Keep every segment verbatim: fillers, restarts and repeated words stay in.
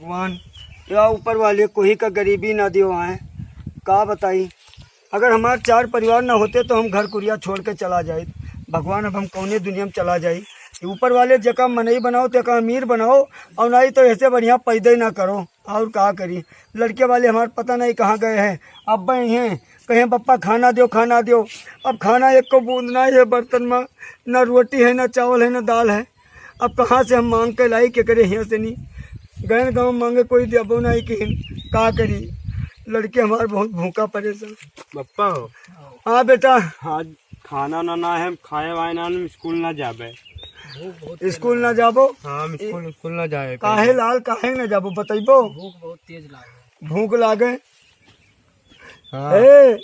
भगवान, या ऊपर वाले कोई का गरीबी ना दियो आए, का बताई। अगर हमार चार परिवार ना होते तो हम घर कुरिया छोड़ के चला जाइत। भगवान, अब हम कौने दुनिया में चला जाई। ऊपर वाले जेका मनई बनाओ, तेका अमीर बनाओ, और नाहीं तो ऐसे बढ़िया पैदा ही ना करो। और का करी, लड़के वाले हमार पता नहीं कहाँ गए हैं। अब हैं, कहें, "पप्पा, खाना दियो, खाना दियो।" अब खाना एक को बूंद ना है बर्तन में, ना रोटी है, ना चावल है, ना दाल है। अब कहाँ से हम मांग के लाई, केकरे हियाँ से नहीं। गए गाँव मांगे, कोई देबो नहीं किहिन, का करी। लड़के हमार बहुत भूखा परेशान। पप्पा हो। हाँ बेटा। आज खाना ना, ना है, हम खाए वाए ना, हम स्कूल ना जाबे। भूख बहुत तेज स्कूल ना लगा। जाबो? हाँ, हम ए, स्कूल, स्कूल ना जाए काहे पहले। लाल, काहे ना जाबो, बतैबो? भूख बहुत तेज लागे। भूख लागे? हाँ। ए,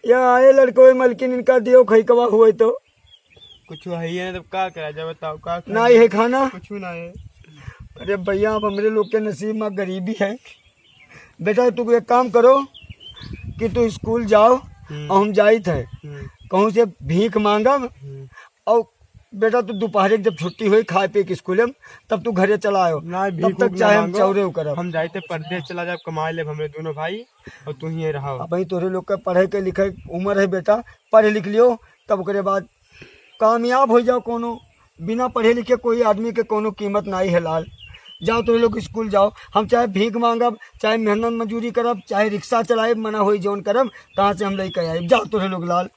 या आए लड़को, ए मलकिन, इनका दियो खैकवा हुए तो। कुछ है ही ना, तब का करा जाए, बताओ, का करा ना जाए? है खाना? कुछ ना है। अरे भैया, अब हमरे लोग के नसीब में गरीबी है। बेटा, तू एक काम करो कि तू स्कूल जाओ हम्म। और हम जाइत है। हम्म। कहूँ से भीख मांगब हम्म। और बेटा, तू दोपहरे के जब छुट्टी होई, खाए पिए के स्कूले में, तब तू घरे चला आयो। ना, तब भीख तक उख ना चाहे हम मांगो। चौरे करब। हम जाइत है परदेस चला जाब, कमाए लेब हमरे दोनों भाई, और तू ही रहो। अब भाई, तोरे लोग का पढ़े के लिखे उम्र है बेटा, पढ़ लिख लियो, तब ओकरे बाद कामयाब हो जाओ कोनो। बिना पढ़े लिखे कोई आदमी के कोनो कीमत नाहीं है लाल। जाओ तोरे लोग स्कूल जाओ, हम चाहे भीख मांगब, चाहे मेहनत मजूरी करब, चाहे रिक्शा चलाएब, मना होई जौन करब, तहाँ से हम लेके आएब। जाओ तोरे लोग लाल,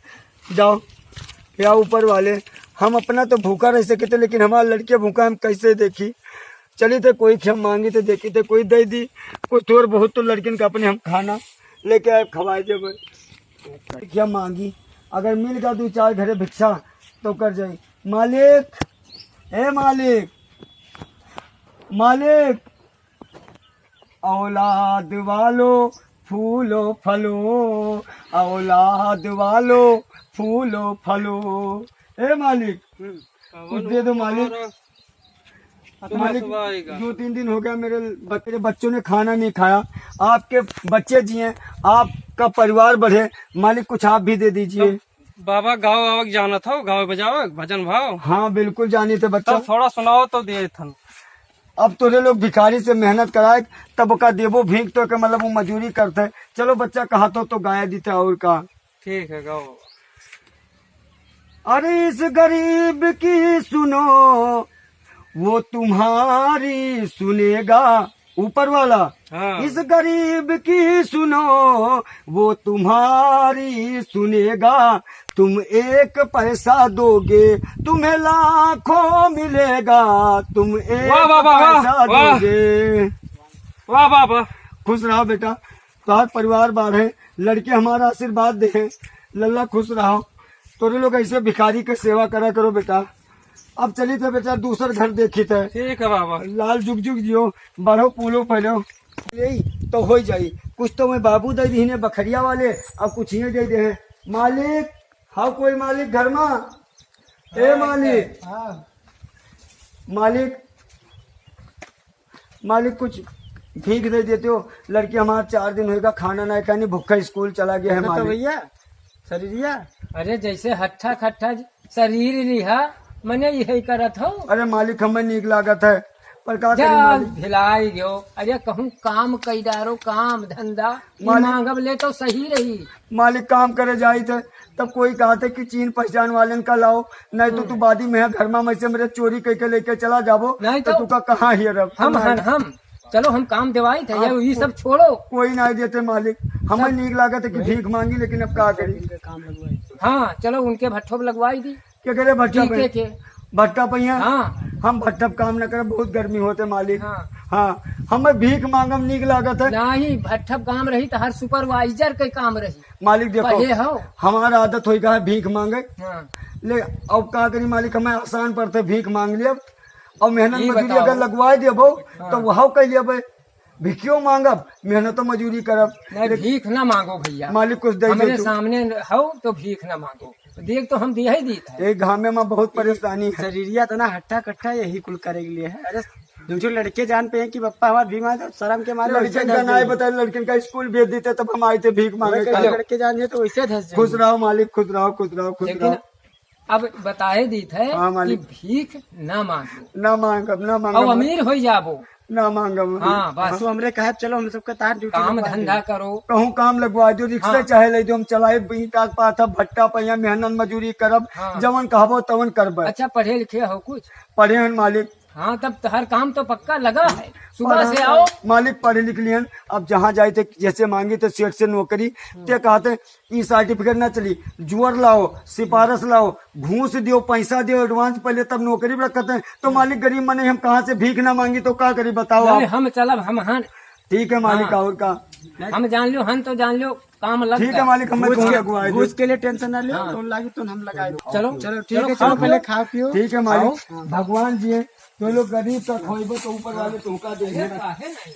जाओ। या ऊपर वाले, हम अपना तो भूखा रह सके थे, लेकिन हमार लड़के भूखा हम कैसे देखी? चली थे कोई खे मांगी थे, देखी थे कोई दे दी, कुछ थोड़ बहुत तो लड़किन का अपने हम खाना लेके आए, खवाए देबे। क्या मांगी, अगर मिल गया दो चार घरे भिक्षा तो कर जाई। मालिक, ए मालिक, मालिक, औलाद वालो फूलो फलो, औलाद वालो फूलो फलो। ए मालिक, हम्म, कुछ दे दो मालिक। मालिक, दो तीन दिन हो गया, मेरे ब-, मेरे बच्चों ने खाना नहीं खाया। आपके बच्चे जिए, आपका परिवार बढ़े, मालिक, कुछ आप भी दे दीजिए। तो बाबा, गाओ आवक जानत हो, गाओ बजाओ, भजन भाव। हाँ, बिल्कुल जानी थे बच्चा। तब थोड़ा सुनाओ तो दिए थन। अब तोरे लोग भिखारी से मेहनत कराए, तब ओका देबो भीख तो के, मतलब, वो मजूरी करते। चलो बच्चा, कहा तो, तो गाया दीते और का। ठीक है, गाओ। अरे इस गरीब की सुनो, वो तुम्हारी सुनेगा। ऊपर वाला, हाँ। इस गरीब की सुनो, वो तुम्हारी सुनेगा। तुम एक पैसा दोगे, तुम्हें लाखों मिलेगा। तुम एक वाह, वाह, वाह, वाह, पैसा वाह। दोगे। वाह, वाह, वाह। खुश रहो बेटा। तोहार परिवार बाढ़े, लड़के हमारा आशीर्वाद दे, लल्ला खुश रहो। तोरे लोग ऐसे भिखारी के सेवा करा करो बेटा। अब चली तो बेटा दूसर घर देखी थे। ठीक है बाबा। लाल जुग जुग जियो, बढ़ो फूलो फैलो। यही तो हो जाई, कुछ तो मैं बाबू दे दीने बखरिया वाले, अब कुछ ये दे दे हैं। मालिक, हाँ कोई मालिक घर में? ए हाँ, मालिक। हाँ। मालिक, मालिक, कुछ भीख दे देते हो, लड़की हमारा चार दिन होएगा, खाना नहीं खानी, भूखा स्कूल चला गया है देखो तो मालिक। भैया, शरीरिया। अरे, जैसे हट्ठा खट्ठा शरीर रिहा, मने यही करत हो। अरे मालिक, हमें नीक लागत है, पर का जा, करी मालिक? भिलाई गयो। अरे, कहूँ काम कई डारो, काम धंधा, ई मालिक। मांगब ले तो सही रही। मालिक, काम करे जाई थे, तब कोई कहा थे कि चीन पहचान वाले का लाओ, नहीं तो हम्म। तू बादी में है, घर में से मेरे चोरी करके लेके चला जाबो, नहीं तो तो तू का कहाँ हियर अब? हम हन, हम। चलो, हम काम देवाई थे, आप ये, ये को-, सब छोड़ो। कोई नहीं देते मालिक, हमें सब नीक लागत है कि भाई। भीख मांगी, लेकिन अब का करी? इनके काम लगवाई। हाँ, चलो, उनके भट्ठो पे लगवाई दी। के करे भट्टा ठीक पे? है, के? भट्टा पे यहाँ? हाँ। हम भट्टा पे काम न करब, बहुत गर्मी होते मालिक। हाँ। हाँ, हमें भीख मांगम नीक लागत है। नहीं, भट्टा पे काम रही तो हर सुपरवाइजर के काम रही। मालिक देखो, पढ़े हो? हमारा आदत होई का है भीख मांगे। हाँ। ले, अब का करी मालिक, हमें आसान पड़ते भीख मांग लिया। और मेहनत ये मजूरी बताओ। अगर लगवा देबो, हाँ। तो वह कह लेबे, भिखियो मांगब, मेहनत मजूरी करब। नहीं, लेकिन भीख ना मांगो भैया। मालिक कुछ दे दे हमरे तू। सामने हो तो भीख ना मांगो। देख तो हम दिया ही दीत है। एक घामे में बहुत परेशानी है। शरीरिया इतना हट्टा कट्टा यही कुल करे के लिए है। अरे, जो, जो लड़के जान पे हैं कि पप्पा हमारे भीख मांगे, तो शर्म के मारे लड़कन वैसे का दे नाई दे। बताए, लड़कन का स्कूल भेज देते, तब हम आए थे भीख मांगे। वही कहे, लड़के जान दिए तो वैसे धस जाएंगे। खुश रहो मालिक, खुश रहो, खुश रहो, खुश लेकिन रहो। अब बताए दीत है हाँ, कि मालिक। भीख ना मांगो। ना मांगब, ना मांगब। अब अमीर हो जाबो। ना मांगब। हाँ, बस। तू हमरे कहे चलो, हम सबके तार ड्यूटी काम लगवा धंधा दे। करो। कहूँ काम लगवा दो, रिक्शा हाँ। चाहे ले दो, हम चलाइब, ईंटा के पाथब, भट्टा पहिया, मेहनत मजूरी करब, हाँ। जवन कहबो तवन करब। अच्छा, पढ़े लिखे हो कुछ? पढ़े हन मालिक। हाँ, तब तो हर काम तो पक्का लगा है, सुबह पढ़ा से आओ। मालिक पढ़े लिख लिहन, अब जहाँ जाए थे जैसे मांगी तो सेठ से नौकरी, हम्म। ते कहते ई सर्टिफिकेट ना चली, जुअर लाओ, सिफारिश लाओ, घूस दियो, पैसा दियो, एडवांस पहले, तब नौकरी भी रखते हैं। तो मालिक गरीब मने, हम कहाँ से भीख ना मांगी तो का करी बताओ नहीं, आप। हम चलब, हम हन। ठीक है मालिक, हाँ। और का? हम जान लो, हन तो जान लो, काम लग ठीक है गया। मालिक, हम घूस के, अगुवाई घूस दे। के लिए टेंशन ना लियो, हाँ। तो लागी तो हम लगाए दो। चलो, चलो, ठीक चलो, है, चलो, खाओ पहले पियो। खाओ पियो। ठीक है मालिक, खाओ। भगवान जी है, तो लोग गरीब का खोइबो तो ऊपर वाले तुमका दे। अरे, काहे नहीं?